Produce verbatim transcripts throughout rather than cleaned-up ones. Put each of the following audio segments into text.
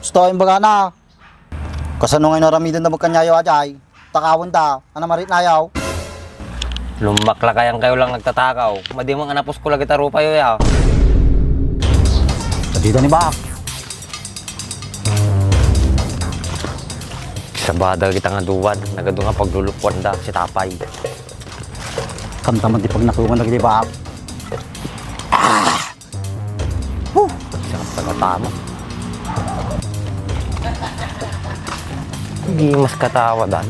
Gusto imbagana. Kasano nga inaramiden da met kaniayo ajay? Takawenda, a namaritnayo. Lummaklakayan kayo lang nagtatakaw. Madi man nga napuskol a gitarupayo ya. Adida ni Bak. Sabada kita nga duwan, nagadu nga paglulukuan da, si Tapay. Kanta man ti pagnakungan dagiti Bak. Huh! Sarap taga tama. Hindi mas katawa dan.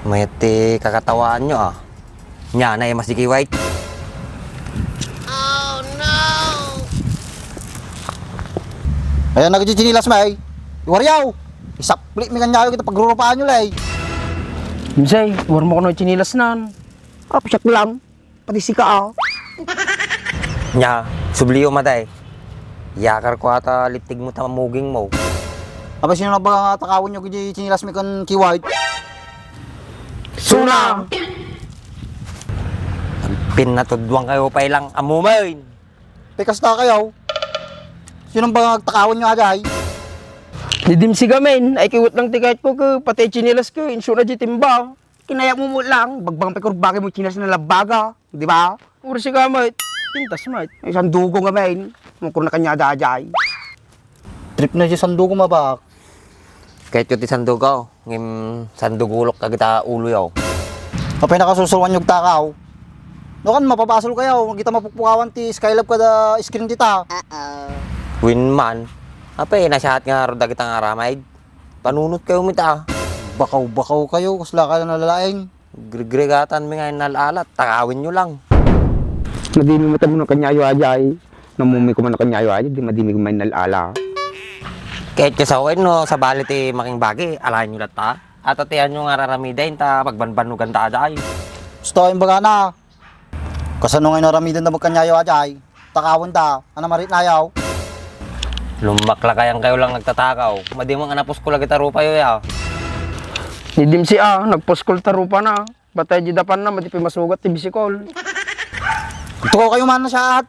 May ti kakatawaan nyo, ah. Nia, na, mas di kiwait. Ayan, nagdi chinilas, may. Iwariyaw. Isapli mi kaniayo kita pagrurupaanyo, lay. Misay, war mo kuno chinilas nan. Apsiak lang. Pati sika, ah. Nia, subliyo matay. Yakar ko ata littig mo ta mamuging mo. Apay, sino na ba nga takawan nyo kiti chinilas mi kan kiwait? Suna! Pinatudwang kayo pa ilang amumin. Pikas na kayo. Sino ba nga takawan nyo ajay? Didim si gamin, ay kiwat lang ti kayat ko ke, pati chinilas ke, inso na di timba. Kinayak mo mo lang, bagbang pa kurbaki mo chinas na labaga, di ba? Uri si gamit, pintas mat. Ay, sandugo nga men, mukor na kanya dajay. Trip na di sandugo, mabak. Kahit yung ti sandugo, ngim sandugulok ka kita ulo yaw. Apay nakasusuruan yung takaw. No kan mapapasol kayo, magita mapukpukawan ti Skylab kada screen dita. Win man, apay nasihat nga roda kita nga ramay. Panunot kayo mita. Bakaw-bakaw kayo, kasla kayo nalalaing. Grigregatan mi nga inal-alat, takawin nyo lang. Madimi matamuno kanyayo ajay. Namumi ko man kanyayo ajay, di madimi ko man inal-ala. Kahit kasawen no, sabali ti making bagi, alayan nyo latta. Ato ti anyo nga raramiden, ta pagbanbanugan ta ajay. Gusto, imbagana. Kasano nga inaramiden da met kaniayo ajay? Takawan da, a namaritnayo. Lummaklakayan kayo lang nagtatakaw. Madi man nga napuskol a gitarupayo ya. Ni Dimsi a, nagpuskol ta rupa na. Batay di dapan na, madi pimasugat ti bisikol. Ito kayo man na siya at.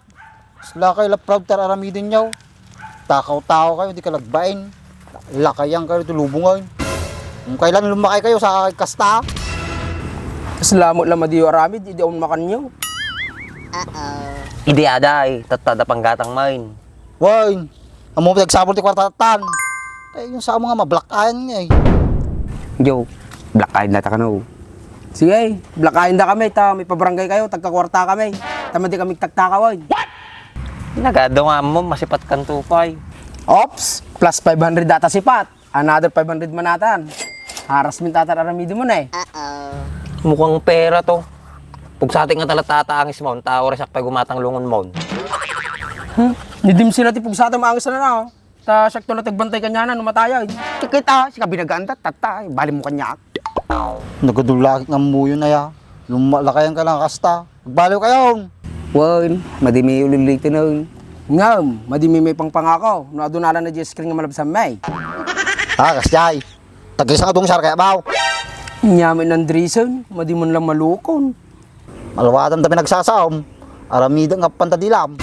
Sila kayo la proud tar aramiden yaw. Takaw-takaw kayo, di kalagbain. Lakayan kayo, tulubungan. Kung kailan lumakay kayo sa kasta. Salamat lang madiyo aramid, idi awan makanyo. Idi aday, tatta da panggatang main. Wine, amo pinagsabol ti kwarta tan. Ay, yung sa amo nga, mablack eye nga eh. Joke, black eye na ta kano. Sige, black eye da kami, ta may pabarangay kayo, tagkakwarta kami. Ta madi kami tagtakawan. Nagado nga mo, masipat kan tupay. Ops, plus five hundred data sipat. Another five hundred manatan. Harassment ata aramidem mo na eh. Mukhang pera to. Pugsati nga tala tata angis mo, ta oras akpay gumatang lungon mo. Hmm? Ni Dimsi na ti pugsati mo angis na na, oh. Ta siak to natagbantay kanyana, no mataya. Kikita, sika binagaan ta, tatta, eh. Bali mo kanyak. Nagadulakit nga muyo na ya. Lumalakayan ka lang kasta. Agbaliw kayon! Wen, madi mi ulilitenen. Ngem, madi mi maipangpangako, no aduna la na di screen nga malabsan mi. Ah, kasjay. Tagisa nga tungsar kaya baw? Nya mi nandrisen, madi man lang malukon. Maluwadan ta pinagsasaom. Aramiden nga pantadilam.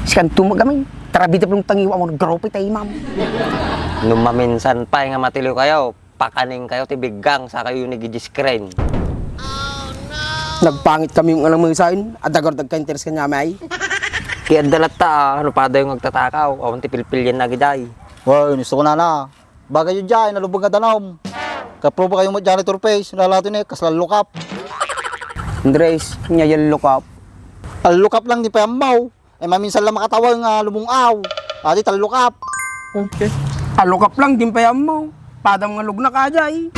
Sikan tumag amin. Tarabita pulong tangiwa mo naggaropi tayo, ma'am. No maminsan pay nga matiliw kayo, pakaning kayo ti biggang, sa kayo ni Gigi Screen. Nagpangit kami yung alang mga sain, at dagar dagka interes kanya, may. Kaya dalat ta, ah, ano pa daw yung agtatakaw, awan ti pilpilyan na giday. Wow, gusto ko na na. Bagay yun dyan, nalubog nga danam. Kaproba kayo mo dyan, Turpes, nalalato ni, kasla lukap. Andres, nya yan lukap. Ang lukap lang, di pa yan maw. Ay, maminsan lang makatawa nga lumung-aw. Adi, talukap. Okay. Alukap lang, di pa yan maw. Padam nga lugna ka, Jay.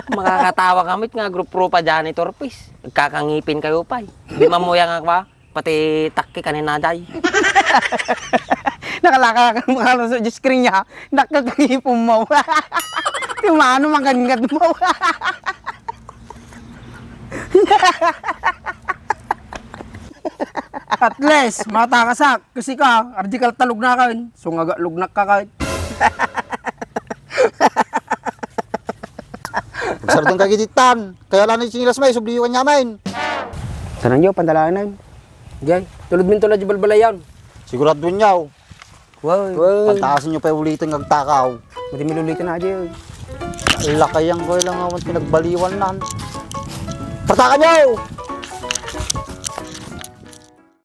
Makakatawa kamit nga group pro pa dyan ni Turpes. Kakangipin kayo pa eh. Di mamuya nga pa. Pati takki kanina, day. Nakalaka ka mga sa screen niya. Nakakangipon mo. Ti mano maganggad mo. At least, matakasak. Kasi ka, ardi ka talog na kan. Sungaga lugnak ka kan. Pagsardeng ka giditan. Kaya lang ni sinilas may, subliyo kanya main. Sana nyo, pantalanan. Jay, tulod min tulad di balbalayan. Sigurado nyo. Wow. Pantasan nyo pa ulitin agtakaw. Mati milulitan na, Jay. Lakayan ko lang awan pinagbaliwan nan. Partakan nyo!